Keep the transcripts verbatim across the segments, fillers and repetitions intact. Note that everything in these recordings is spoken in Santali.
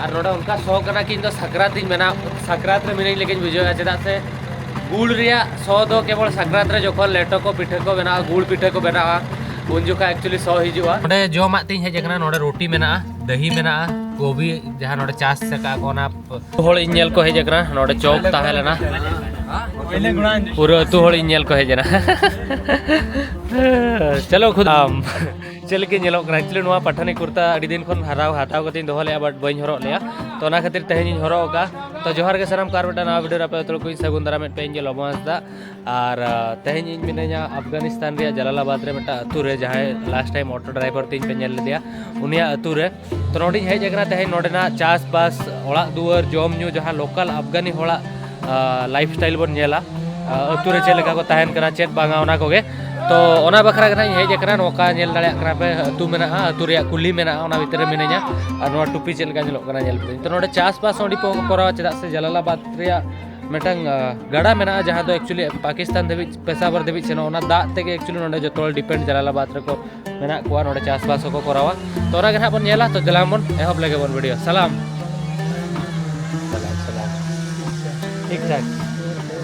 ᱟᱨ ᱱᱚᱰᱮ ᱚᱱᱠᱟ ᱥᱚ ᱠᱟᱱᱟ ᱠᱤ ᱤᱧ ᱫᱚ ᱥᱟᱠᱨᱟᱛ ᱤᱧ ᱢᱮᱱᱟ, ᱥᱟᱠᱨᱟᱛ ᱨᱮ ᱢᱤᱱᱟᱹᱧ ᱞᱮᱠᱟᱧ ᱵᱩᱡᱷᱟᱹᱣᱟ, ᱪᱮᱫᱟᱜ ᱥᱮ ᱜᱩᱲ ᱨᱮᱭᱟᱜ ᱥᱚ ᱫᱚ ᱠᱮᱵᱚᱞ ᱥᱟᱠᱨᱟᱛ ᱨᱮ ᱡᱚᱠᱷᱚᱱ ᱞᱮᱴᱚ ᱠᱚ ᱯᱤᱴᱷᱟᱹ ᱠᱚ ᱵᱮᱱᱟᱣᱟ, ᱜᱩᱲ ᱯᱤᱴᱷᱟᱹ ᱠᱚ ᱵᱮᱱᱟᱣᱟ, ᱩᱱ ᱡᱚᱠᱷᱚᱱ actually ᱥᱚ ᱦᱤᱡᱩᱜᱼᱟ᱾ ᱱᱚᱰᱮ ᱡᱚᱢᱟᱜ ᱛᱤᱧ ᱦᱮᱡ ᱟᱠᱟᱱᱟ, ᱱᱚᱰᱮ ᱨᱩᱴᱤ ᱢᱮᱱᱟᱜᱼᱟ, ᱫᱟᱹᱦᱤ ᱢᱮᱱᱟᱜᱼᱟ, ᱜᱳᱵᱤ ᱡᱟᱦᱟᱸ ᱱᱚᱰᱮ ᱪᱟᱥ ᱟᱠᱟᱫ ᱠᱚ ᱚᱱᱟ᱾ ᱟᱹᱛᱩ ᱦᱚᱲ ᱤᱧ ᱧᱮᱞ ᱠᱚ ᱦᱮᱡ ᱟᱠᱟᱱᱟ, ᱱᱚᱰᱮ ᱪᱚᱠ ᱛᱟᱦᱮᱸ ᱞᱮᱱᱟ, ᱯᱩᱨᱟᱹ ᱟᱹᱛᱩ ᱦᱚᱲ ᱤᱧ ᱧᱮᱞ ᱠᱚ ᱦᱮᱡ ᱮᱱᱟ᱾ ᱪᱚᱞᱚ ᱠᱷᱩᱫ ᱟᱢ ᱪᱮᱫ ᱞᱮᱠᱟ ᱧᱮᱞᱚᱜ ᱠᱟᱱᱟ? Actually ᱱᱚᱣᱟ ᱯᱟᱴᱷᱟᱱᱤ ᱠᱩᱨᱛᱟ ᱟᱹᱰᱤ ᱫᱤᱱ ᱠᱷᱚᱱ ᱦᱟᱨᱟᱣ ᱦᱟᱛᱟᱣ ᱠᱟᱛᱮᱧ ᱫᱚᱦᱚ ᱞᱮᱫᱼᱟ, but ᱵᱟᱹᱧ ᱦᱚᱨᱚᱜ ᱞᱮᱫᱼᱟ, ᱛᱚ ᱚᱱᱟ ᱠᱷᱟᱹᱛᱤᱨ ᱛᱮᱦᱮᱧ ᱤᱧ ᱦᱚᱨᱚᱜ ᱟᱠᱟᱫᱼᱟ᱾ ᱛᱚ ᱡᱚᱦᱟᱨ ᱜᱮ ᱥᱟᱱᱟᱢ ᱠᱚ, ᱟᱨ ᱢᱤᱫᱴᱟᱝ ᱱᱟᱣᱟ video ᱨᱮ ᱟᱯᱮ ᱡᱚᱛᱚ ᱠᱚᱧ ᱥᱟᱹᱜᱩᱱ ᱫᱟᱨᱟᱢᱮᱫ ᱯᱮ, ᱤᱧ ᱜᱮ ᱞᱚᱵᱚ ᱦᱟᱸᱥᱫᱟ᱾ ᱟᱨ ᱟᱸ, ᱛᱮᱦᱮᱧ ᱤᱧ ᱢᱤᱱᱟᱹᱧᱟ ᱟᱯᱷᱜᱟᱱᱤᱥᱛᱟᱱ ᱨᱮᱭᱟᱜ ᱡᱟᱞᱟᱞᱟᱵᱟᱫᱽ ᱨᱮ ᱢᱤᱫᱴᱟᱝ ᱟᱹᱛᱩ ᱨᱮ, ᱡᱟᱦᱟᱸᱭ last time auto driver ᱛᱤᱧ ᱯᱮ ᱧᱮᱞ ᱞᱮᱫᱮᱭᱟ, ᱩᱱᱤᱭᱟᱜ ᱟᱹᱛᱩ ᱨᱮ᱾ ᱛᱚ ᱱᱚᱰᱮᱧ ᱦᱮᱡ ᱟᱠᱟᱱᱟ ᱛᱮᱦᱮᱧ, ᱱᱚᱰᱮᱱᱟᱜ ᱪᱟᱥᱵᱟᱥ, ᱚᱲᱟᱜ ᱫᱩᱣᱟᱹᱨ, ᱡᱚᱢ ᱧᱩ, ᱡᱟᱦᱟᱸ local ᱟᱯᱷᱜᱟᱱᱤ ᱦᱚᱲᱟᱜ ᱟᱸ, lifestyle ᱵᱚᱱ ᱧᱮᱞᱟ, ᱟᱸ, ᱟᱹᱛᱩ ᱨᱮ ᱪᱮᱫ ᱞᱮᱠᱟ ᱠᱚ ᱛᱟᱦᱮᱱ ᱠᱟᱱᱟ, ᱪᱮᱫ ᱵᱟᱝᱟ, ᱚᱱᱟ ᱠᱚᱜᱮ᱾ ᱛᱚ ᱚᱱᱟ ᱵᱟᱠᱷᱨᱟ ᱜᱮ ᱱᱟᱦᱟᱜ ᱤᱧ ᱦᱮᱡ ᱟᱠᱟᱱᱟ᱾ ᱱᱚᱝᱠᱟ ᱧᱮᱞ ᱫᱟᱲᱮᱭᱟᱜ ᱠᱟᱱᱟ ᱯᱮ, ᱟᱹᱛᱩ ᱢᱮᱱᱟᱜᱼᱟ, ᱟᱹᱛᱩ ᱨᱮᱭᱟᱜ ᱠᱩᱞᱦᱤ ᱢᱮᱱᱟᱜᱼᱟ, ᱚᱱᱟ ᱵᱷᱤᱛᱤᱨ ᱨᱮ ᱢᱤᱱᱟᱹᱧᱟ᱾ ᱟᱨ ᱱᱚᱣᱟ ᱴᱩᱯᱤ ᱪᱮᱫ ᱞᱮᱠᱟ ᱧᱮᱞᱚᱜ ᱠᱟᱱᱟ ᱧᱮᱞ ᱯᱮ᱾ ᱛᱚ ᱱᱚᱰᱮ ᱪᱟᱥᱵᱟᱥ ᱦᱚᱸ ᱟᱹᱰᱤ ᱠᱚ ᱠᱚᱨᱟᱣᱟ, ᱪᱮᱫᱟᱜ ᱥᱮ ᱡᱟᱞᱟᱞᱟᱵᱟᱫᱽ ᱨᱮᱭᱟᱜ ᱢᱤᱫᱴᱟᱝ, ᱟᱸ, ᱜᱟᱰᱟ ᱢᱮᱱᱟᱜᱼᱟ, ᱡᱟᱦᱟᱸ ᱫᱚ actually ᱯᱟᱠᱤᱥᱛᱟᱱ ᱫᱷᱟᱹᱵᱤᱡ, ᱯᱮᱥᱟᱣᱟᱨ ᱫᱷᱟᱹᱵᱤᱡ ᱥᱮᱱᱚᱜᱼᱟ᱾ ᱚᱱᱟ ᱫᱟᱜ ᱛᱮᱜᱮ actually ᱱᱚᱰᱮ ᱡᱚᱛᱚ ᱦᱚᱲ depend ᱡᱟᱞᱟᱞᱟᱵᱟᱫᱽ ᱨᱮᱠᱚ ᱢᱮᱱᱟᱜ ᱠᱚᱣᱟ, ᱱᱚᱰᱮ ᱪᱟᱥᱵᱟᱥ ᱦᱚᱸᱠᱚ ᱠᱚᱨᱟᱣᱟ᱾ ᱛᱚ ᱚᱱᱟ ᱜᱮ ᱱᱟᱦᱟᱜ ᱵᱚᱱ ᱧᱮᱞᱟ᱾ ᱛᱚ ᱫᱮᱞᱟ ᱵᱚᱱ ᱮᱦᱚᱵ ᱞᱮᱜᱮ ᱵᱚᱱ video᱾ ᱥᱟᱞᱟᱢ᱾ ᱥᱟᱞᱟᱢ, ᱥᱟᱞᱟᱢ᱾ ᱴᱷᱤᱠ ᱴᱷᱟᱠ?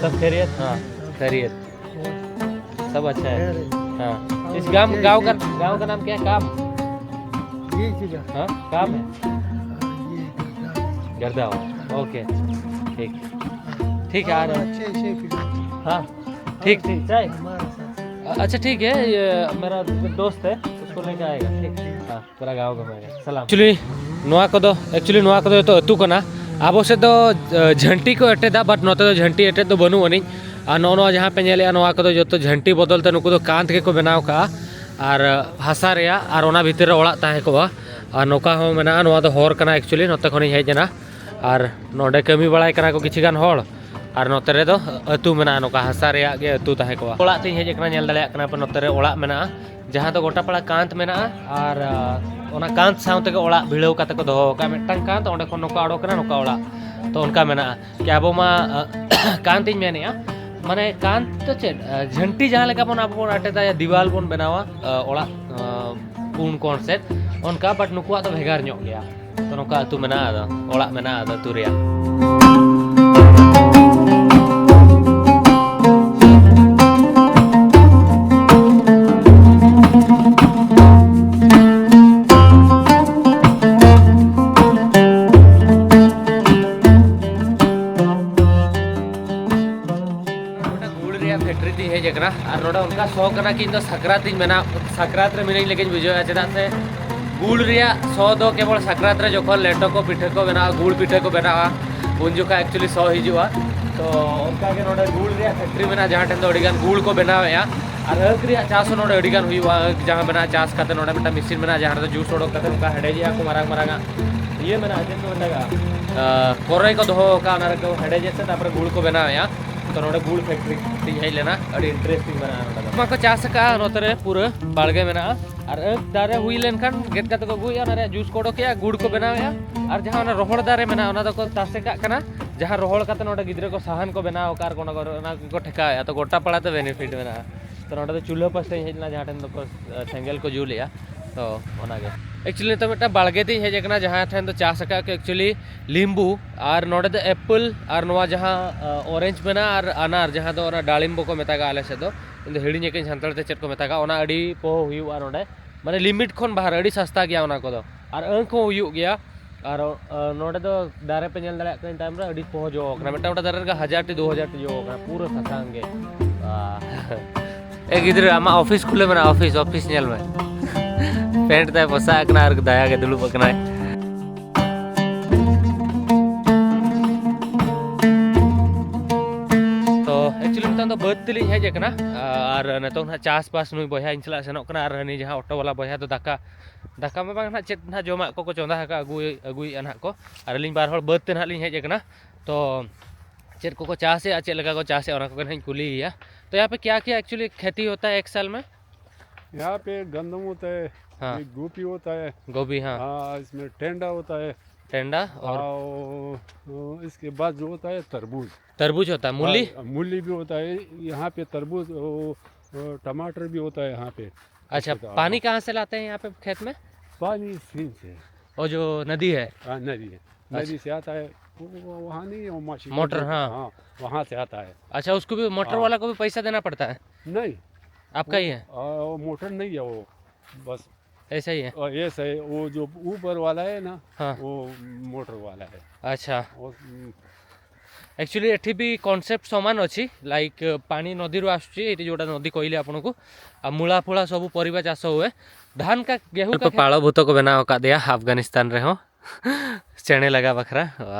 ᱥᱚᱵ ᱠᱷᱮᱨᱤᱭᱚᱛ? ᱦᱮᱸ, ᱠᱷᱮᱨᱤᱭᱚᱛ। सब अच्छा है। हाँ। इस गांव, गांव का, गांव का नाम क्या है? काम? ये चीज़ है। हाँ, काम है। ये गर्दा। गर्दा हो। ओके। ठीक। ठीक है, आ रहे हैं। अच्छे से फिर। हाँ। ठीक, ठीक, चाय? हमारे साथ। अ-, अच्छा, ठीक है, ये मेरा दोस्त है, उसको लेके आएगा। ठीक। हाँ, पूरा गांव घुमाएगा। सलाम। Actually, ᱱᱚᱣᱟ ᱠᱚᱫᱚ, actually ᱱᱚᱣᱟ ᱠᱚᱫᱚ ᱡᱚᱛᱚ ᱟᱹᱛᱩ ᱠᱟᱱᱟ᱾ ᱟᱵᱚ ᱥᱮᱫ ᱫᱚ, ᱟᱹ, ᱡᱷᱟᱹᱱᱴᱤ ᱠᱚ ᱮᱴᱮᱫᱟ, but ᱱᱚᱛᱮ ᱫᱚ ᱡᱷᱟᱹᱱᱴᱤ ᱮᱴᱮᱫ ᱫᱚ ᱵᱟᱹᱱᱩᱜ ᱟᱹᱱᱤᱡ᱾ ᱟᱨ ᱱᱚᱜᱼᱚ ᱱᱚᱣᱟ ᱡᱟᱦᱟᱸ ᱯᱮ ᱧᱮᱞᱮᱫᱼᱟ, ᱱᱚᱣᱟ ᱠᱚᱫᱚ ᱡᱚᱛᱚ ᱡᱷᱟᱹᱱᱴᱤ ᱵᱚᱫᱚᱞ ᱛᱮ ᱱᱩᱠᱩ ᱫᱚ ᱠᱟᱸᱛ ᱜᱮᱠᱚ ᱵᱮᱱᱟᱣ ᱠᱟᱜᱼᱟ᱾ ᱟᱨ, ᱟᱹ, ᱦᱟᱥᱟ ᱨᱮᱭᱟᱜ, ᱟᱨ ᱚᱱᱟ ᱵᱷᱤᱛᱤᱨ ᱨᱮ ᱚᱲᱟᱜ ᱛᱟᱦᱮᱸ ᱠᱚᱜᱼᱟ᱾ ᱟᱨ ᱱᱚᱝᱠᱟ ᱦᱚᱸ ᱢᱮᱱᱟᱜᱼᱟ, ᱱᱚᱣᱟ ᱫᱚ ᱦᱚᱨ ᱠᱟᱱᱟ, actually ᱱᱚᱛᱮ ᱠᱷᱚᱱᱤᱧ ᱦᱮᱡ ᱮᱱᱟ᱾ ᱟᱨ ᱱᱚᱰᱮ ᱠᱟᱹᱢᱤ ᱵᱟᱲᱟᱭ ᱠᱟᱱᱟ ᱠᱚ ᱠᱤᱪᱷᱩ ᱜᱟᱱ ᱦᱚᱲ᱾ ᱟᱨ ᱱᱚᱛᱮ ᱨᱮᱫᱚ ᱟᱹᱛᱩ ᱢᱮᱱᱟᱜᱼᱟ, ᱱᱚᱝᱠᱟ ᱦᱟᱥᱟ ᱨᱮᱭᱟᱜ ᱜᱮ ᱟᱹᱛᱩ ᱛᱟᱦᱮᱸ ᱠᱚᱜᱼᱟ᱾ ᱚᱲᱟᱜ ᱛᱮᱧ ᱦᱮᱡ ᱟᱠᱟᱱᱟ, ᱧᱮᱞ ᱫᱟᱲᱮᱭᱟᱜ ᱠᱟᱱᱟ ᱯᱮ, ᱱᱚᱛᱮ ᱨᱮ ᱚᱲᱟᱜ ᱢᱮᱱᱟᱜᱼᱟ, ᱡᱟᱦᱟᱸ ᱫᱚ ᱜᱚᱴᱟ ᱯᱟᱲᱟ ᱠᱟᱸᱛ ᱢᱮᱱᱟᱜᱼᱟ᱾ ᱟᱨ, ᱟᱨ ᱚᱱᱟ ᱠᱟᱸᱛ ᱥᱟᱶ ᱛᱮᱜᱮ ᱚᱲᱟᱜ ᱵᱷᱤᱲᱟᱹᱣ ᱠᱟᱛᱮ ᱠᱚ ᱫᱚᱦᱚ ᱟᱠᱟᱫᱼᱟ᱾ ᱢᱤᱫᱴᱟᱝ ᱠᱟᱸᱛ, ᱚᱸᱰᱮ ᱠᱷᱚᱱ ᱱᱚᱝᱠᱟ ᱚᱰᱚᱠ ᱮᱱᱟ, ᱱᱚᱝᱠᱟ ᱚᱲᱟᱜ᱾ ᱛᱚ ᱚᱱᱠᱟ ᱢᱮᱱᱟᱜᱼᱟ᱾ ᱠᱤ ᱟᱵᱚ ᱢᱟ, ᱟᱨ, ᱠᱟᱸᱛ ᱤᱧ ᱢᱮᱱᱮᱫᱼᱟ, ᱢᱟᱱᱮ ᱠᱟᱸᱛ ᱫᱚ ᱪᱮᱫ, ᱟᱨ, ᱡᱷᱟᱹᱱᱴᱤ ᱡᱟᱦᱟᱸ ᱞᱮᱠᱟ ᱵᱚᱱ ᱟᱵᱚ ᱵᱚᱱ ᱟᱴᱮᱫᱟ, ᱫᱤᱣᱟᱞ ᱵᱚᱱ ᱵᱮᱱᱟᱣᱟ, ᱟᱨ, ᱚᱲᱟᱜ, ᱟᱨ, ᱠᱩᱱ ᱠᱚᱬ ᱥᱮᱫ, ᱚᱱᱠᱟ, but ᱱᱩᱠᱩᱣᱟᱜ ᱫᱚ ᱵᱷᱮᱜᱟᱨ ᱧᱚᱜ ᱜᱮᱭᱟ᱾ ᱛᱚ, ᱱᱚᱝᱠᱟ ᱟᱹᱛᱩ ᱢᱮᱱᱟᱜᱼᱟ, ᱟᱫᱚ ᱚᱲᱟᱜ ᱢᱮᱱᱟᱜᱼᱟ, ᱟᱫᱚ ᱟᱹᱛᱩ ᱨᱮᱭᱟᱜ᱾ ᱱᱚᱰᱮ ᱜᱩᱲ ᱨᱮᱭᱟᱜ factory ᱛᱤᱧ ᱦᱮᱡ ᱟᱠᱟᱱᱟ, ᱟᱨ ᱱᱚᱰᱮ ᱚᱱᱠᱟ ᱥᱚ ᱠᱟᱱᱟ ᱠᱤ ᱤᱧ ᱫᱚ ᱥᱟᱠᱨᱟᱛ ᱤᱧ ᱢᱮᱱᱟ, ᱥᱟᱠᱨᱟᱛ ᱨᱮ ᱢᱤᱱᱟᱹᱧ ᱞᱮᱠᱟᱧ ᱵᱩᱡᱷᱟᱹᱣᱟ, ᱪᱮᱫᱟᱜ ᱥᱮ ᱜᱩᱲ ᱨᱮᱭᱟᱜ ᱥᱚ ᱫᱚ ᱠᱮᱵᱚᱞ ᱥᱟᱠᱨᱟᱛ ᱨᱮ ᱡᱚᱠᱷᱚᱱ ᱞᱮᱴᱚ ᱠᱚ, ᱯᱤᱴᱷᱟᱹ ᱠᱚ ᱵᱮᱱᱟᱜᱼᱟ, ᱜᱩᱲ ᱯᱤᱴᱷᱟᱹ ᱠᱚ ᱵᱮᱱᱟᱜᱼᱟ, ᱩᱱ ᱡᱚᱠᱷᱟᱡ actually ᱥᱚ ᱦᱤᱡᱩᱜᱼᱟ᱾ ᱛᱚ ᱚᱱᱠᱟ ᱜᱮ ᱱᱚᱰᱮ ᱜᱩᱲ ᱨᱮᱭᱟᱜ factory ᱢᱮᱱᱟᱜᱼᱟ, ᱡᱟᱦᱟᱸ ᱴᱷᱮᱱ ᱫᱚ ᱟᱹᱰᱤ ᱜᱟᱱ ᱜᱩᱲ ᱠᱚ ᱵᱮᱱᱟᱣᱮᱫᱼᱟ, ᱟᱨ ᱟᱹᱠᱷ ᱨᱮᱭᱟᱜ ᱪᱟᱥ ᱦᱚᱸ ᱱᱚᱰᱮ ᱟᱹᱰᱤ ᱜᱟᱱ ᱦᱩᱭᱩᱜᱼᱟ᱾ ᱟᱹᱠᱷ ᱡᱟᱦᱟᱸ ᱢᱮᱱᱟᱜᱼᱟ ᱪᱟᱥ ᱠᱟᱛᱮ, ᱱᱚᱰᱮ ᱢᱤᱫᱴᱟᱝ machine ᱢᱮᱱᱟᱜᱼᱟ, ᱡᱟᱦᱟᱸ ᱨᱮᱫᱚ juice ᱚᱰᱚᱠ ᱠᱟᱛᱮ ᱱᱚᱝᱠᱟ ᱦᱮᱰᱮᱡᱮᱜᱼᱟ ᱠᱚ, ᱢᱟᱨᱟᱝ ᱢᱟᱨᱟᱝ ᱟᱜ ᱤᱭᱟᱹ ᱢᱮᱱᱟᱜᱼᱟ, ᱪᱮᱫ ᱠᱚ ᱢᱮᱛᱟᱜᱼᱟ, ᱟᱸ, ᱠᱚᱨᱚᱭ ᱠᱚ ᱫᱚᱦᱚ ᱟᱠᱟᱫᱼᱟ, ᱚᱱᱟ ᱨᱮᱠᱚ ᱦᱮᱰᱮᱡᱮᱫ ᱛᱮ ᱛᱟᱨᱯᱚᱨᱮ ᱜᱩᱲ ᱠᱚ ᱵᱮᱱᱟᱣᱮᱫᱼᱟ᱾ ᱛᱚ ᱱᱚᱰᱮ ᱜᱩᱲ factory ᱛᱤᱧ ᱦᱮᱡ ᱞᱮᱱᱟ, ᱟᱹᱰᱤ interesting ᱢᱮᱱᱟᱜᱼᱟ ᱱᱚᱰᱮ ᱫᱚ᱾ ᱚᱱᱟ ᱠᱚ ᱪᱟᱥ ᱟᱠᱟᱫᱼᱟ, ᱱᱚᱛᱮ ᱨᱮ ᱯᱩᱨᱟᱹ ᱵᱟᱲᱜᱮ ᱢᱮᱱᱟᱜᱼᱟ, ᱟᱨ ᱟᱹᱠᱷ ᱫᱟᱨᱮ ᱦᱩᱭ ᱞᱮᱱᱠᱷᱟᱱ ᱜᱮᱫ ᱠᱟᱛᱮ ᱠᱚ ᱟᱹᱜᱩᱭᱮᱫᱼᱟ, ᱚᱱᱟ ᱨᱮᱭᱟᱜ juice ᱠᱚ ᱚᱰᱚᱠᱮᱜᱼᱟ, ᱜᱩᱲ ᱠᱚ ᱵᱮᱱᱟᱣᱮᱫᱼᱟ, ᱟᱨ ᱡᱟᱦᱟᱸ ᱚᱱᱟ ᱨᱚᱦᱚᱲ ᱫᱟᱨᱮ ᱢᱮᱱᱟᱜᱼᱟ, ᱚᱱᱟ ᱫᱚᱠᱚ ᱛᱟᱥᱮ ᱠᱟᱜ ᱠᱟᱱᱟ, ᱡᱟᱦᱟᱸ ᱨᱚᱦᱚᱲ ᱠᱟᱛᱮ ᱱᱚᱰᱮ ᱜᱤᱫᱽᱨᱟᱹ ᱠᱚ ᱥᱟᱦᱟᱱ ᱠᱚ ᱵᱮᱱᱟᱣ ᱟᱠᱟᱫ, ᱟᱨ ᱚᱱᱟ ᱠᱚ, ᱚᱱᱟ ᱠᱚᱠᱚ ᱴᱷᱮᱠᱟᱣᱮᱫᱼᱟ᱾ ᱛᱚ ᱜᱚᱴᱟ ᱯᱟᱲᱟ ᱛᱮ benefit ᱢᱮᱱᱟᱜᱼᱟ᱾ ᱛᱚ ᱱᱚᱰᱮ ᱫᱚ ᱪᱩᱞᱦᱟᱹ ᱯᱟᱥᱮᱧ ᱦᱮᱡ ᱞᱮᱱᱟ, ᱡᱟᱦᱟᱸ ᱴᱷᱮᱱ ᱫᱚᱠᱚ, ᱟ, ᱥᱮᱸᱜᱮᱞ ᱠᱚ ᱡᱩᱞᱮᱜᱼᱟ᱾ ᱛᱚ ᱚᱱᱟᱜᱮ᱾ Actually ᱱᱤᱛᱚᱜ ᱢᱤᱫᱴᱟᱝ ᱵᱟᱲᱜᱮ ᱛᱤᱧ ᱦᱮᱡ ᱟᱠᱟᱱᱟ, ᱡᱟᱦᱟᱸ ᱴᱷᱮᱱ ᱫᱚ ᱪᱟᱥ ᱟᱠᱟᱫ ᱠᱚ actually ᱞᱤᱢᱵᱩ, ᱟᱨ ᱱᱚᱰᱮ ᱫᱚ apple, ᱟᱨ ᱱᱚᱣᱟ ᱡᱟᱦᱟᱸ, ᱟ, orange ᱢᱮᱱᱟᱜᱼᱟ, ᱟᱨ ᱟᱱᱟᱨ, ᱡᱟᱦᱟᱸ ᱫᱚ ᱚᱱᱟ ᱰᱟᱲᱤᱢᱵᱚ ᱠᱚ ᱢᱮᱛᱟᱜᱼᱟ ᱟᱞᱮ ᱥᱮᱫ ᱫᱚ, ᱤᱧ ᱫᱚ ᱦᱤᱲᱤᱧ ᱟᱠᱟᱫᱟᱹᱧ ᱥᱟᱱᱛᱟᱲ ᱛᱮ ᱪᱮᱫ ᱠᱚ ᱢᱮᱛᱟᱜᱼᱟ, ᱚᱱᱟ ᱟᱹᱰᱤ ᱯᱚᱦᱚ ᱦᱩᱭᱩᱜᱼᱟ ᱱᱚᱰᱮ, ᱢᱟᱱᱮ limit ᱠᱷᱚᱱ ᱵᱟᱦᱨᱮ, ᱟᱹᱰᱤ ᱥᱟᱥᱛᱟ ᱜᱮᱭᱟ ᱚᱱᱟ ᱠᱚᱫᱚ, ᱟᱨ ᱟᱹᱠᱷ ᱦᱚᱸ ᱦᱩᱭᱩᱜ ᱜᱮᱭᱟ᱾ ᱟᱨ, ᱟ, ᱱᱚᱰᱮ ᱫᱚ ᱫᱟᱨᱮ ᱯᱮ ᱧᱮᱞ ᱫᱟᱲᱮᱭᱟᱜ ᱠᱟᱱᱟ, ᱤᱱ time ᱨᱮ ᱟᱹᱰᱤ ᱯᱚᱦᱚ ᱡᱚ ᱟᱠᱟᱱᱟ, ᱢᱤᱫᱴᱟᱝ ᱢᱤᱫᱴᱟᱝ ᱫᱟᱨᱮ ᱨᱮᱜᱮ ᱦᱟᱡᱟᱨ ᱴᱤ ᱫᱩ ᱦᱟᱡᱟᱨ ᱴᱤ ᱡᱚ ᱟᱠᱟᱱᱟ, ᱯᱩᱨᱟᱹ ᱥᱟᱥᱟᱝ ᱜᱮ᱾ ᱟ, ᱮ ᱜᱤᱫᱽᱨᱟᱹ, ᱟᱢᱟᱜ office ᱠᱷᱩᱞᱟᱹ ᱢᱮᱱᱟᱜᱼᱟ, office, office ᱧᱮᱞ ᱢᱮ᱾ Pant ᱛᱟᱭ ᱯᱚᱥᱟᱜ ᱟᱠᱟᱱᱟ ᱟᱨ ᱫᱟᱭᱟ ᱜᱮ ᱫᱩᱲᱩᱵ ᱟᱠᱟᱱᱟᱭ᱾ ᱛᱚ actually ᱱᱤᱛᱚᱝ ᱫᱚ ᱵᱟᱹᱫᱽ ᱛᱮᱞᱤᱧ ᱦᱮᱡ ᱟᱠᱟᱱᱟ, ᱟᱨ ᱱᱤᱛᱚᱝ ᱱᱟᱦᱟᱜ ᱪᱟᱥᱵᱟᱥ ᱱᱩᱭ ᱵᱚᱭᱦᱟ ᱤᱧ ᱥᱟᱞᱟᱜ ᱥᱮᱱᱚᱜ ᱠᱟᱱᱟ, ᱟᱨ ᱦᱟᱹᱱᱤ ᱡᱟᱦᱟᱸ ᱚᱴᱳ ᱵᱟᱞᱟ ᱵᱚᱭᱦᱟ ᱫᱚ ᱫᱟᱠᱟ, ᱫᱟᱠᱟ ᱢᱟ ᱵᱟᱝ ᱱᱟᱦᱟᱜ, ᱪᱮᱫ ᱱᱟᱦᱟᱜ ᱡᱚᱢᱟᱜ ᱠᱚᱠᱚ ᱪᱚᱸᱫᱟ ᱟᱠᱟᱫ, ᱟᱹᱜᱩᱭ-, ᱟᱹᱜᱩᱭᱮᱫᱼᱟ ᱱᱟᱦᱟᱜ ᱠᱚ, ᱟᱨ ᱟᱹᱞᱤᱧ ᱵᱟᱨ ᱦᱚᱲ ᱵᱟᱹᱫᱽ ᱛᱮ ᱱᱟᱦᱟᱜ ᱞᱤᱧ ᱦᱮᱡ ᱟᱠᱟᱱᱟ᱾ ᱛᱚ ᱪᱮᱫ ᱠᱚᱠᱚ ᱪᱟᱥᱮᱜᱼᱟ, ᱪᱮᱫ ᱞᱮᱠᱟ ᱠᱚ ᱪᱟᱥᱮᱜᱼᱟ, ᱚᱱᱟ ᱠᱚᱜᱮ ᱱᱟᱦᱟᱜ ᱤᱧ ᱠᱩᱞᱤᱭᱮᱭᱟ᱾ ᱛᱚ ᱭᱟᱦᱟᱸ ᱯᱮ ᱠᱮᱭᱟ ᱠᱮᱭᱟ actually ᱠᱷᱮᱛᱤ ᱦᱳᱛᱟ ᱦᱮ ᱮᱠ ᱥᱟᱞ ᱢᱮ? यहाँ पे गंदम होता है, हाँ। ये गोभी होता है, गोभी, हाँ। हाँ, इसमें टेंडा होता है, टेंडा और और, अ, इसके बाद जो होता है तरबूज। तरबूज होता है, मूली? हाँ, मूली भी होता है। यहाँ पे तरबूज, वो, वो टमाटर भी होता है यहाँ पे। अच्छा, अच्छा, पानी हाँ। कहाँ से लाते हैं यहाँ पे खेत में? पानी सींच है। वो जो नदी है? हाँ, नदी है। अच्छा। नदी से आता है, वो, वो, वहाँ नहीं है, वो मासी का मोटर, जो, हाँ। हाँ, वहाँ से आता है। अच्छा, उसको भी, मोटर हाँ। वाला को भी पैसा देना पड़ता है? नहीं। आपका वो, ही है? आ, वो मोटर नहीं है वो, बस। ऐसा ही है? और ऐसा है, वो जो ऊपर वाला है ना, हाँ। वो मोटर वाला है। अच्छा। वो, हम्म। Actually, ଏଠି ବି କନସେପ୍ଟ ସମାନ ଅଛି, ଲାଇକ୍ ପାଣି ନଦୀରୁ ଆସୁଛି, ଏଠି ଯୋଉଟା ନଦୀ କହିଲି ଆପଣଙ୍କୁ, ଆଉ ମୂଳା ଫୁଳା ସବୁ ପରିବା ଚାଷ ହୁଏ। ଧାନ କା ଗେହୁ କା ପାଳ ଭୂତକୁ ବନା କାଦିଆ ଆଫଗାନିସ୍ତାନ ᱨᱮᱦᱚᱸ᱾ ᱪᱮᱬᱮ ᱞᱟᱜᱟ ᱵᱟᱠᱷᱨᱟ᱾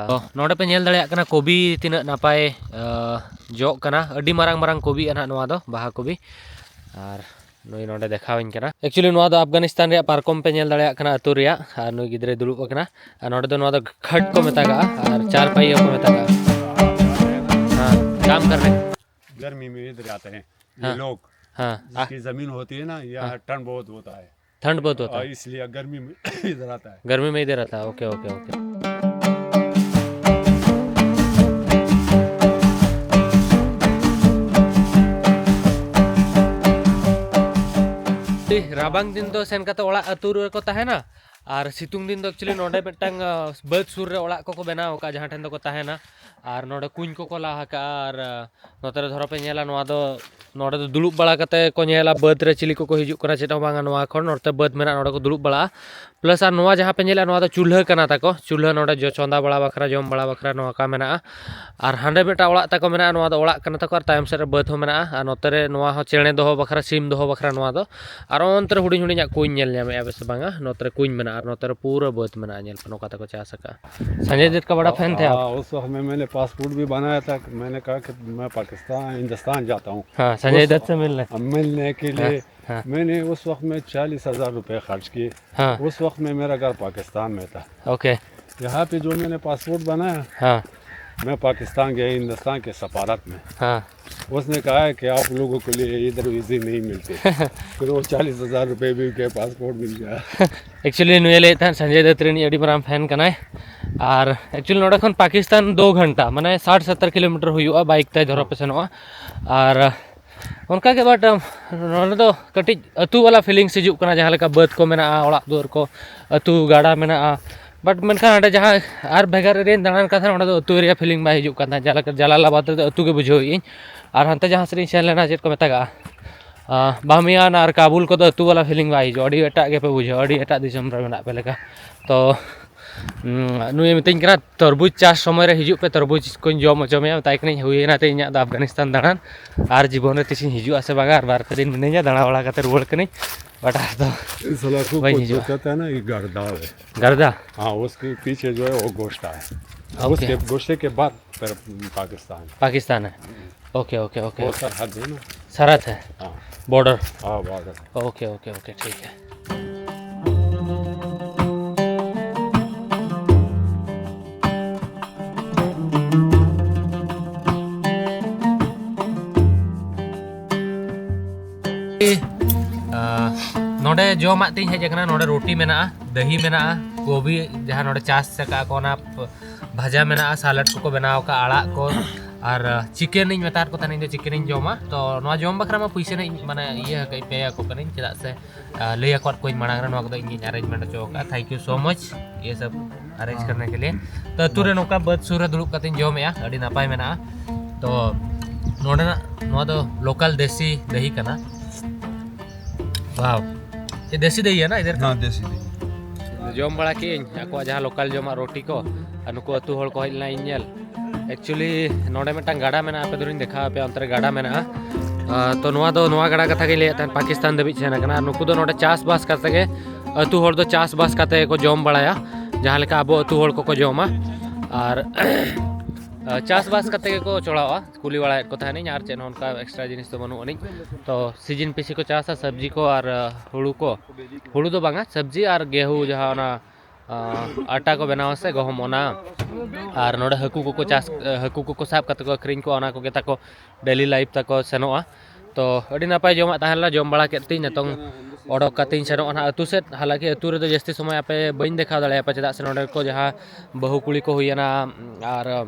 ᱱᱚᱰᱮ ᱯᱮ ᱧᱮᱞ ᱫᱟᱲᱮᱭᱟᱜ ᱠᱟᱱᱟ ᱠᱚᱵᱤ ᱛᱤᱱᱟᱹᱜ ᱱᱟᱯᱟᱭ, ᱟᱸ, ᱡᱚᱜ ᱠᱟᱱᱟ᱾ ᱟᱹᱰᱤ ᱢᱟᱨᱟᱝ ᱢᱟᱨᱟᱝ ᱠᱚᱵᱤ ᱟᱱᱟᱜ ᱱᱚᱣᱟ ᱫᱚ, ᱵᱟᱦᱟ ᱠᱚᱵᱤ᱾ ᱟᱨ ᱱᱩᱭ ᱱᱚᱰᱮ ᱫᱮᱠᱷᱟᱣᱟᱹᱧ ᱠᱟᱱᱟ᱾ Actually, ᱱᱚᱣᱟ ᱫᱚ ᱟᱯᱷᱜᱟᱱᱤᱥᱛᱟᱱ ᱨᱮᱭᱟᱜ ᱯᱟᱨᱠᱚᱢ ᱯᱮ ᱧᱮᱞ ᱫᱟᱲᱮᱭᱟᱜ ᱠᱟᱱᱟ, ᱟᱹᱛᱩ ᱨᱮᱭᱟᱜ᱾ ᱟᱨ ᱱᱩᱭ ᱜᱤᱫᱽᱨᱟᱹᱭ ᱫᱩᱲᱩᱵ ᱟᱠᱟᱱᱟ᱾ ᱟᱨ ᱱᱚᱰᱮ ᱫᱚ ᱱᱚᱣᱟ ᱫᱚ ᱠᱷᱟᱴ ᱠᱚ ᱢᱮᱛᱟᱜᱟᱜᱼᱟ ᱟᱨ ᱪᱟᱨᱯᱟᱭᱤ ᱦᱚᱸᱠᱚ ᱢᱮᱛᱟᱜᱟᱜᱼᱟ᱾ हाँ, काम करने। गर्मी में इधर आते हैं ये हाँ। लोग। हाँ। जिसकी जमीन होती है ना, यहाँ हाँ। ठंड बहुत होता है। ठंड बहुत होता है। इसलिए गर्मी में इधर आता है। गर्मी में इधर आता है। Okay, okay, okay. ᱨᱟᱵᱟᱝ ᱫᱤᱱ ᱫᱚ ᱥᱮᱱ ᱠᱟᱛᱮ ᱚᱲᱟᱜ ᱟᱹᱛᱩ ᱨᱮᱠᱚ ᱛᱟᱦᱮᱱᱟ, ᱟᱨ ᱥᱤᱛᱩᱝ ᱫᱤᱱ ᱫᱚ actually ᱱᱚᱰᱮ ᱢᱤᱫᱴᱟᱝ, ᱟ, ᱵᱟᱹᱫᱽ ᱥᱩᱨ ᱨᱮ ᱚᱲᱟᱜ ᱠᱚᱠᱚ ᱵᱮᱱᱟᱣ ᱟᱠᱟᱫᱼᱟ, ᱡᱟᱦᱟᱸ ᱴᱷᱮᱱ ᱫᱚᱠᱚ ᱛᱟᱦᱮᱱᱟ᱾ ᱟᱨ ᱱᱚᱰᱮ ᱠᱩᱧ ᱠᱚᱠᱚ ᱞᱟ ᱟᱠᱟᱫᱼᱟ, ᱟᱨ, ᱟ, ᱱᱚᱛᱮ ᱨᱮ ᱫᱷᱚᱨᱚ ᱯᱮ ᱧᱮᱞᱟ, ᱱᱚᱣᱟ ᱫᱚ, ᱱᱚᱰᱮ ᱫᱚ ᱫᱩᱲᱩᱵ ᱵᱟᱲᱟ ᱠᱟᱛᱮ ᱠᱚ ᱧᱮᱞᱟ ᱵᱟᱹᱫᱽ ᱨᱮ ᱪᱤᱞᱤ ᱠᱚᱠᱚ ᱦᱤᱡᱩᱜ ᱠᱟᱱᱟ, ᱪᱮᱫ ᱦᱚᱸ ᱵᱟᱝᱟ᱾ ᱱᱚᱣᱟ ᱠᱷᱚᱱ ᱱᱚᱛᱮ ᱵᱟᱹᱫᱽ ᱢᱮᱱᱟᱜᱼᱟ, ᱱᱚᱰᱮ ᱠᱚ ᱫᱩᱲᱩᱵ ᱵᱟᱲᱟᱜᱼᱟ᱾ ᱯᱞᱟᱥ ᱟᱨ ᱱᱚᱣᱟ ᱡᱟᱦᱟᱸ ᱯᱮ ᱧᱮᱞᱮᱫᱼᱟ, ᱱᱚᱣᱟ ᱫᱚ ᱪᱩᱞᱦᱟᱹ ᱠᱟᱱᱟ ᱛᱟᱠᱚ᱾ ᱪᱩᱞᱦᱟᱹ ᱱᱚᱰᱮ ᱡᱚ-, ᱪᱚᱸᱫᱟ ᱵᱟᱲᱟ ᱵᱟᱠᱷᱨᱟ, ᱡᱚᱢ ᱵᱟᱲᱟ ᱵᱟᱠᱷᱨᱟ ᱱᱚᱝᱠᱟ ᱢᱮᱱᱟᱜᱼᱟ᱾ ᱟᱨ ᱦᱟᱸᱰᱮ ᱢᱤᱫᱴᱟᱝ ᱚᱲᱟᱜ ᱛᱟᱠᱚ ᱢᱮᱱᱟᱜᱼᱟ, ᱱᱚᱣᱟ ᱫᱚ ᱚᱲᱟᱜ ᱠᱟᱱᱟ ᱛᱟᱠᱚ, ᱟᱨ ᱛᱟᱭᱚᱢ ᱥᱮᱫ ᱨᱮ ᱵᱟᱹᱫᱽ ᱦᱚᱸ ᱢᱮᱱᱟᱜᱼᱟ᱾ ᱟᱨ ᱱᱚᱛᱮ ᱨᱮ ᱱᱚᱣᱟ ᱦᱚᱸ ᱪᱮᱬᱮ ᱫᱚᱦᱚ ᱵᱟᱠᱷᱨᱟ, ᱥᱤᱢ ᱫᱚᱦᱚ ᱵᱟᱠᱷᱨᱟ ᱱᱚᱣᱟ ᱫᱚ᱾ ᱟᱨ ᱚᱱᱛᱮ ᱨᱮ ᱦᱩᱰᱤᱧ ᱦᱩᱰᱤᱧᱟᱜ ᱠᱩᱧ ᱧᱮᱞ ᱧᱟᱢᱮᱫᱼᱟ ᱯᱮ ᱥᱮ ᱵᱟᱝᱟ? ᱱᱚᱛᱮ ᱨᱮ ᱠᱩᱧ ᱢᱮᱱᱟᱜᱼᱟ, ᱟᱨ ᱱᱚᱛᱮ ᱨᱮ ᱯᱩᱨᱟᱹ ᱵᱟᱹᱫᱽ ᱢᱮᱱᱟᱜᱼᱟ᱾ ᱧᱮᱞ ᱯᱮ, ᱱᱚᱝᱠᱟ ᱛᱮᱠᱚ ᱪᱟᱥ ᱟᱠᱟᱫᱼᱟ᱾ संजय दत्त का बड़ा फैन थे आप? हाँ, उस वक्त में मैंने पासपोर्ट भी बनाया था। मैंने कहा कि मैं पाकिस्तान, हिंदुस्तान जाता हूँ। हाँ, संजय उस दत्त से मिलने। मिलने के लिए हाँ। मैंने उस वक्त में चालीस हजार रुपये खर्च किए। हाँ। उस वक्त में मेरा घर पाकिस्तान में था। ओके। यहाँ पे जो मैंने पासपोर्ट बनाया, हाँ। मैं पाकिस्तान गया, हिंदुस्तान के सफारत में। हाँ। उसने कहा है कि आप लोगों के लिए इधर वीज़े नहीं मिलते। फिर वो चालीस हजार रुपये भी उनके पासपोर्ट मिल गया। Actually, ᱱᱩᱭᱮ ᱞᱟᱹᱭᱮᱫ ᱛᱟᱦᱮᱸᱫ ᱥᱚᱧᱡᱚᱭ ᱫᱚᱛᱛ ᱨᱤᱱᱤᱡ ᱟᱹᱰᱤ ᱢᱟᱨᱟᱝ ᱯᱷᱮᱱ ᱠᱟᱱᱟᱭ᱾ ᱟᱨ actually ᱱᱚᱰᱮ ᱠᱷᱚᱱ ᱯᱟᱠᱤᱥᱛᱟᱱ ᱫᱩ ᱜᱷᱚᱱᱴᱟ, ᱢᱟᱱᱮ ᱥᱟᱴ ᱥᱚᱛᱛᱚᱨ ᱠᱤᱞᱳᱢᱤᱴᱟᱨ ᱦᱩᱭᱩᱜᱼᱟ, ᱵᱟᱭᱤᱠ ᱛᱮ ᱫᱷᱚᱨᱚ ᱯᱮ ᱥᱮᱱᱚᱜᱼᱟ᱾ ᱟᱨ ᱚᱱᱠᱟᱜᱮ, but ᱱᱚᱰᱮ ᱫᱚ ᱠᱟᱹᱴᱤᱡ ᱟᱹᱛᱩ ᱵᱟᱞᱟ feelings ᱦᱤᱡᱩᱜ ᱠᱟᱱᱟ, ᱡᱟᱦᱟᱸ ᱞᱮᱠᱟ ᱵᱟᱹᱫᱽ ᱠᱚ ᱢᱮᱱᱟᱜᱼᱟ, ᱚᱲᱟᱜ ᱫᱩᱣᱟᱹᱨ ᱠᱚ, ᱟᱹᱛᱩ, ᱜᱟᱰᱟ ᱢᱮᱱᱟᱜᱼᱟ᱾ But ᱢᱮᱱᱠᱷᱟᱱ ᱚᱸᱰᱮ ᱡᱟᱦᱟᱸ ᱟᱨ ᱵᱷᱮᱜᱟᱨ ᱮᱨᱤᱭᱟᱧ ᱫᱟᱬᱟᱱ ᱠᱟᱱ ᱛᱟᱦᱮᱱᱟ, ᱚᱸᱰᱮ ᱫᱚ ᱟᱹᱛᱩ ᱮᱨᱤᱭᱟ feeling ᱵᱟᱭ ᱦᱤᱡᱩᱜ ᱠᱟᱱ ᱛᱟᱦᱮᱸᱫ᱾ ᱡᱟᱦᱟᱸ ᱞᱮᱠᱟ ᱡᱟᱞᱟᱞᱟᱵᱟᱫᱽ ᱨᱮᱫᱚ ᱟᱹᱛᱩ ᱜᱮ ᱵᱩᱡᱷᱟᱹᱣ ᱮᱫᱟᱹᱧ᱾ ᱟᱨ ᱦᱟᱱᱛᱮ ᱡᱟᱦᱟᱸ ᱥᱮᱫ ᱤᱧ ᱥᱮᱱ ᱞᱮᱱᱟ, ᱪᱮᱫ ᱠᱚ ᱢᱮᱛᱟᱜᱟᱜᱼᱟ, ᱵᱟᱦᱢᱤᱭᱟᱱ ᱟᱨ ᱠᱟᱵᱩᱞ ᱠᱚᱫᱚ ᱟᱹᱛᱩ ᱵᱟᱞᱟ feeling ᱵᱟᱭ ᱦᱤᱡᱩᱜᱼᱟ, ᱟᱹᱰᱤ ᱮᱴᱟᱜ ᱜᱮᱯᱮ ᱵᱩᱡᱷᱟᱹᱣᱟ, ᱟᱹᱰᱤ ᱮᱴᱟᱜ ᱫᱤᱥᱚᱢ ᱨᱮ ᱢᱮᱱᱟᱜ ᱯᱮ ᱞᱮᱠᱟ᱾ ᱛᱚ ᱱᱩᱭᱮ ᱢᱤᱛᱟᱹᱧ ᱠᱟᱱᱟ, "ᱛᱚᱨᱵᱩᱡᱽ ᱪᱟᱥ ᱥᱚᱢᱚᱭ ᱨᱮ ᱦᱤᱡᱩᱜ ᱯᱮ, ᱛᱚᱨᱵᱩᱡᱽ ᱠᱚᱧ ᱡᱚᱢ ᱦᱚᱪᱚ ᱢᱮᱭᱟ", ᱢᱮᱛᱟᱭ ᱠᱟᱹᱱᱟᱹᱧ, "ᱦᱩᱭᱮᱱᱟ ᱛᱮ ᱤᱧᱟᱹᱜ ᱫᱚ ᱟᱯᱷᱜᱟᱱᱤᱥᱛᱟᱱ ᱫᱟᱬᱟᱱ, ᱟᱨ ᱡᱤᱵᱚᱱ ᱨᱮ ᱛᱤᱥᱤᱧ ᱦᱤᱡᱩᱜᱼᱟ ᱥᱮ ᱵᱟᱝᱟ, ᱟᱨ ᱵᱟᱨ ᱯᱮ ᱫᱤᱱ ᱢᱤᱱᱟᱹᱧᱟ, ᱫᱟᱬᱟ ᱵᱟᱲᱟ ᱠᱟᱛᱮ ᱨᱩᱣᱟᱹᱲ ᱠᱟᱹᱱᱟᱹᱧ, but ᱟᱨ ᱫᱚ ᱵᱟᱹᱧ ᱦᱤᱡᱩᱜᱼᱟ᱾ ᱵᱟᱝ ᱦᱤᱡᱩᱜᱼᱟ᱾ ᱜᱟᱨᱫᱟ᱾ ᱦᱮᱸ, ᱩᱥᱠᱮ ᱯᱤᱪᱷᱮ ᱡᱚ ᱦᱮ ᱣᱚ ᱜᱳᱥᱴ ᱦᱮ᱾ ᱯᱷᱤᱨ ᱯᱟᱠᱤᱥᱛᱟᱱ ᱦᱮ᱾ ᱯᱟᱠᱤᱥᱛᱟᱱ ᱦᱮ᱾ Okay, okay, okay. ᱥᱟᱨᱦᱟᱫ ᱦᱮ ᱱᱟ? ᱥᱟᱨᱦᱟᱫ ᱦᱮ? ᱦᱮᱸ। ᱵᱚᱨᱰᱟᱨ। ᱦᱮᱸ, ᱵᱚᱨᱰᱟᱨ। ᱳᱠᱮ, ᱳᱠᱮ, ᱳᱠᱮ, ᱴᱷᱤᱠ ᱦᱮ। ᱱᱚᱰᱮ ᱡᱚᱢᱟᱜ ᱛᱤᱧ ᱦᱮᱡ ᱟᱠᱟᱱᱟ᱾ ᱱᱚᱰᱮ ᱨᱩᱴᱤ ᱢᱮᱱᱟᱜᱼᱟ, ᱫᱟᱹᱦᱤ ᱢᱮᱱᱟᱜᱼᱟ, ᱠᱚᱵᱤ ᱡᱟᱦᱟᱸ ᱱᱚᱰᱮ ᱪᱟᱥ ᱟᱠᱟᱫ ᱠᱚ, ᱚᱱᱟ ᱵᱷᱟᱡᱟ ᱢᱮᱱᱟᱜᱼᱟ, ᱥᱟᱞᱟᱰ ᱠᱚᱠᱚ ᱵᱮᱱᱟᱣ ᱟᱠᱟᱫᱼᱟ, ᱟᱲᱟᱜ ᱠᱚ, ᱟᱨ ᱪᱤᱠᱮᱱ ᱤᱧ ᱢᱮᱛᱟᱫ ᱠᱚ ᱛᱟᱦᱮᱱᱟ, ᱤᱧ ᱫᱚ ᱪᱤᱠᱮᱱ ᱤᱧ ᱡᱚᱢᱟ᱾ ᱛᱚ ᱱᱚᱣᱟ ᱡᱚᱢ ᱵᱟᱠᱷᱨᱟ ᱢᱟ ᱯᱩᱭᱥᱟᱹ ᱨᱮᱱᱟᱜ ᱢᱟᱱᱮ ᱤᱭᱟᱹ ᱯᱮ ᱟᱠᱚ ᱠᱟᱹᱱᱟᱹᱧ, ᱪᱮᱫᱟᱜ ᱥᱮ ᱞᱟᱹᱭ ᱟᱠᱟᱫ ᱠᱚᱣᱟᱧ ᱢᱟᱲᱟᱝ ᱨᱮ, ᱱᱚᱣᱟ ᱠᱚᱫᱚ ᱤᱧ ᱜᱤᱧ ᱟᱨᱮᱧᱡᱽᱢᱮᱱᱴ ᱦᱚᱪᱚ ᱟᱠᱟᱫᱼᱟ᱾ ᱛᱷᱮᱝᱠ ᱭᱩ ᱥᱳ ᱢᱟᱪ ᱤᱭᱟᱹ ᱥᱚᱵ ᱟᱨᱮᱧᱡᱽ ᱠᱟᱨᱱᱮ ᱠᱮ ᱞᱤᱭᱮ᱾ ᱛᱚ ᱟᱹᱛᱩ ᱨᱮ ᱱᱚᱝᱠᱟ ᱵᱟᱹᱫᱽ ᱥᱩᱨ ᱨᱮ ᱫᱩᱲᱩᱵ ᱠᱟᱛᱮᱧ ᱡᱚᱢᱮᱜᱼᱟ, ᱟᱹᱰᱤ ᱱᱟᱯᱟᱭ ᱢᱮᱱᱟᱜᱼᱟ᱾ ᱛᱚ ᱱᱚᱰᱮᱱᱟᱜ ᱱᱚᱣᱟ ᱫᱚ ᱞᱳᱠᱟᱞ ᱫᱮᱥᱤ ᱫᱟᱹᱦᱤ ᱠᱟᱱᱟ᱾ ᱣᱟᱣ, ᱫᱮᱥᱤ ᱫᱟᱹᱦᱤ ᱦᱮ ᱱᱟ ᱤᱫᱷᱟᱨ ᱠᱟ? ᱦᱮᱸ, ᱫᱮᱥᱤ ᱫᱟᱹᱦᱤ᱾ ᱡᱚᱢ ᱵᱟᱲᱟ ᱠᱮᱜᱼᱟᱹᱧ ᱟᱠᱚᱣᱟᱜ ᱡᱟᱦᱟᱸ ᱞᱳᱠᱟᱞ ᱡᱚᱢᱟᱜ, ᱨᱩᱴᱤ ᱠᱚ, ᱟᱨ ᱱᱩᱠᱩ ᱟᱹᱛᱩ ᱦᱚᱲ ᱠᱚ ᱦᱮᱡ ᱞᱮᱱᱟ ᱤᱧ ᱧᱮᱞ᱾ ᱮᱠᱪᱩᱭᱮᱞᱤ ᱱᱚᱰᱮ ᱢᱤᱫᱴᱟᱝ ᱜᱟᱰᱟ ᱢᱮᱱᱟᱜᱼᱟ, ᱟᱯᱮ ᱫᱚᱞᱤᱧ ᱫᱮᱠᱷᱟᱣ ᱟᱯᱮᱭᱟ, ᱚᱱᱛᱮ ᱨᱮ ᱜᱟᱰᱟ ᱢᱮᱱᱟᱜᱼᱟ᱾ ᱟᱨ ᱛᱚ ᱱᱚᱣᱟ ᱫᱚ, ᱱᱚᱣᱟ ᱜᱟᱰᱟ ᱠᱟᱛᱷᱟ ᱜᱤᱧ ᱞᱟᱹᱭᱮᱫ ᱛᱟᱦᱮᱸᱫ, ᱯᱟᱠᱤᱥᱛᱟᱱ ᱫᱷᱟᱹᱵᱤᱡ ᱥᱮᱱ ᱟᱠᱟᱱᱟ᱾ ᱟᱨ ᱱᱩᱠᱩ ᱫᱚ ᱱᱚᱰᱮ ᱪᱟᱥᱵᱟᱥ ᱠᱟᱛᱮ ᱜᱮ, ᱟᱹᱛᱩ ᱦᱚᱲ ᱫᱚ ᱪᱟᱥᱵᱟᱥ ᱠᱟᱛᱮ ᱜᱮᱠᱚ ᱡᱚᱢ ᱵᱟᱲᱟᱭᱟ, ᱡᱟᱦᱟᱸ ᱞᱮᱠᱟ ᱟᱵᱚ ᱟᱹᱛᱩ ᱦᱚᱲ ᱠᱚᱠᱚ ᱡᱚᱢᱟ᱾ ᱟᱨ ᱪᱟᱥᱵᱟᱥ ᱠᱟᱛᱮ ᱜᱮᱠᱚ ᱪᱚᱲᱟᱣᱟ᱾ ᱠᱩᱞᱤ ᱵᱟᱲᱟᱭᱮᱫ ᱠᱚ ᱛᱟᱦᱮᱱᱤᱧ, ᱟᱨ ᱪᱮᱫ ᱦᱚᱸ ᱚᱱᱠᱟ ᱮᱠᱥᱴᱨᱟ ᱡᱤᱱᱤᱥ ᱫᱚ ᱵᱟᱹᱱᱩᱜ ᱟᱹᱱᱤᱡ᱾ ᱛᱚ ᱥᱤᱡᱤᱱ ᱯᱤᱪᱷᱤ ᱠᱚ ᱪᱟᱥᱟ ᱥᱚᱵᱽᱡᱤ ᱠᱚ ᱟᱨ, ᱟᱸ, ᱦᱩᱲᱩ ᱠᱚ, ᱦᱩᱲᱩ ᱫᱚ ᱵᱟᱝᱟ, ᱥᱚᱵᱽᱡᱤ ᱟᱨ ᱜᱮᱦᱩ, ᱡᱟᱦᱟᱸ ᱚᱱᱟ, ᱟᱸ, ᱟᱴᱟ ᱠᱚ ᱵᱮᱱᱟᱣᱟ ᱥᱮ ᱜᱚᱦᱚᱢ, ᱚᱱᱟ᱾ ᱟᱨ ᱱᱚᱰᱮ ᱦᱟᱹᱠᱩ ᱠᱚᱠᱚ ᱪᱟᱥ, ᱦᱟᱹᱠᱩ ᱠᱚᱠᱚ ᱥᱟᱵ ᱠᱟᱛᱮ ᱠᱚ ᱟᱹᱠᱷᱨᱤᱧ ᱠᱚᱣᱟ, ᱚᱱᱟ ᱠᱚᱜᱮ ᱛᱟᱠᱚ ᱰᱮᱞᱤ ᱞᱟᱭᱤᱯᱷ ᱛᱟᱠᱚ ᱥᱮᱱᱚᱜᱼᱟ᱾ ᱛᱚ ᱟᱹᱰᱤ ᱱᱟᱯᱟᱭ ᱡᱚᱢᱟᱜ ᱛᱟᱦᱮᱸ ᱞᱮᱱᱟ, ᱡᱚᱢ ᱵᱟᱲᱟ ᱠᱮᱫ ᱛᱤᱧ ᱱᱤᱛᱚᱝ ᱚᱰᱚᱠ ᱠᱟᱛᱮᱧ ᱥᱮᱱᱚᱜᱼᱟ ᱱᱟᱦᱟᱜ ᱟᱹᱛᱩ ᱥᱮᱫ᱾ ᱦᱟᱞᱟᱝᱠᱤ ᱟᱹᱛᱩ ᱨᱮᱫᱚ ᱡᱟᱹᱥᱛᱤ ᱥᱚᱢᱚᱭ ᱟᱯᱮ ᱵᱟᱹᱧ ᱫᱮᱠᱷᱟᱣ ᱫᱟᱲᱮᱭᱟᱯᱮ, ᱪᱮᱫᱟᱜ ᱥᱮ ᱱᱚᱰᱮ ᱠᱚ ᱡᱟᱦᱟᱸ ᱵᱟᱹᱦᱩ ᱠᱩᱲᱤ ᱠᱚ ᱦᱩᱭᱮᱱᱟ ᱟᱨ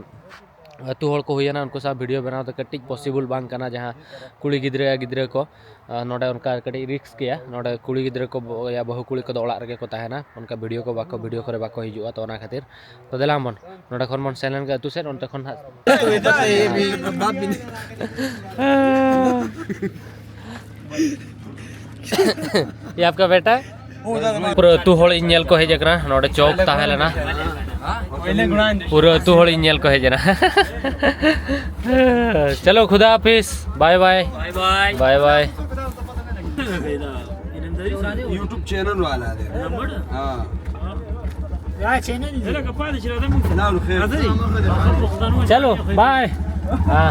ᱟᱹᱛᱩ ᱦᱚᱲ ᱠᱚ ᱦᱩᱭᱮᱱᱟ, ᱩᱱᱠᱩ ᱥᱟᱶ ᱵᱷᱤᱰᱤᱭᱳ ᱵᱮᱱᱟᱣ ᱫᱚ ᱠᱟᱹᱴᱤᱡ ᱯᱚᱥᱤᱵᱚᱞ ᱵᱟᱝ ᱠᱟᱱᱟ᱾ ᱡᱟᱦᱟᱸ ᱠᱩᱲᱤ ᱜᱤᱫᱽᱨᱟᱹ ᱜᱤᱫᱽᱨᱟᱹ ᱠᱚ, ᱟᱨ ᱱᱚᱰᱮ ᱚᱱᱠᱟ ᱠᱟᱹᱴᱤᱡ ᱨᱤᱠᱥ ᱜᱮᱭᱟ᱾ ᱱᱚᱰᱮ ᱠᱩᱲᱤ ᱜᱤᱫᱽᱨᱟᱹ ᱠᱚ ᱵᱚ-, ᱭᱟ ᱵᱟᱹᱦᱩ ᱠᱩᱲᱤ ᱠᱚᱫᱚ ᱚᱲᱟᱜ ᱨᱮᱜᱮ ᱠᱚ ᱛᱟᱦᱮᱱᱟ, ᱚᱱᱠᱟ ᱵᱷᱤᱰᱤᱭᱳ ᱠᱚ ᱵᱟᱠᱚ, ᱵᱷᱤᱰᱤᱭᱳ ᱠᱚᱨᱮ ᱵᱟᱠᱚ ᱦᱤᱡᱩᱜᱼᱟ᱾ ᱛᱚ ᱚᱱᱟ ᱠᱷᱟᱹᱛᱤᱨ ᱛᱚ ᱫᱮᱞᱟ ᱵᱚᱱ ᱱᱚᱰᱮ ᱠᱷᱚᱱ ᱵᱚᱱ ᱥᱮᱱ ᱞᱮᱱ ᱜᱮ ᱟᱹᱛᱩ ᱥᱮᱫ, ᱚᱱᱛᱮ ᱠᱷᱚᱱ ᱦᱟᱸᱜ ये आपका बेटा है? ᱯᱩᱨᱟᱹ ᱟᱹᱛᱩ ᱦᱚᱲ ᱤᱧ ᱧᱮᱞ ᱠᱚ ᱦᱮᱡ ᱟᱠᱟᱱᱟ᱾ ᱱᱚᱰᱮ ᱪᱚᱯ ᱛᱟᱦᱮᱸ ᱞᱮᱱᱟ, ᱯᱩᱨᱟᱹ ᱟᱹᱛᱩ ᱦᱚᱲ ᱤᱧ ᱧᱮᱞ ᱠᱚ ᱦᱮᱡ ᱮᱱᱟ᱾ चलो, खुदा हाफिज, bye bye. Bye bye. Bye bye. YouTube channel वाला है। हाँ। चलो, बाय। हाँ।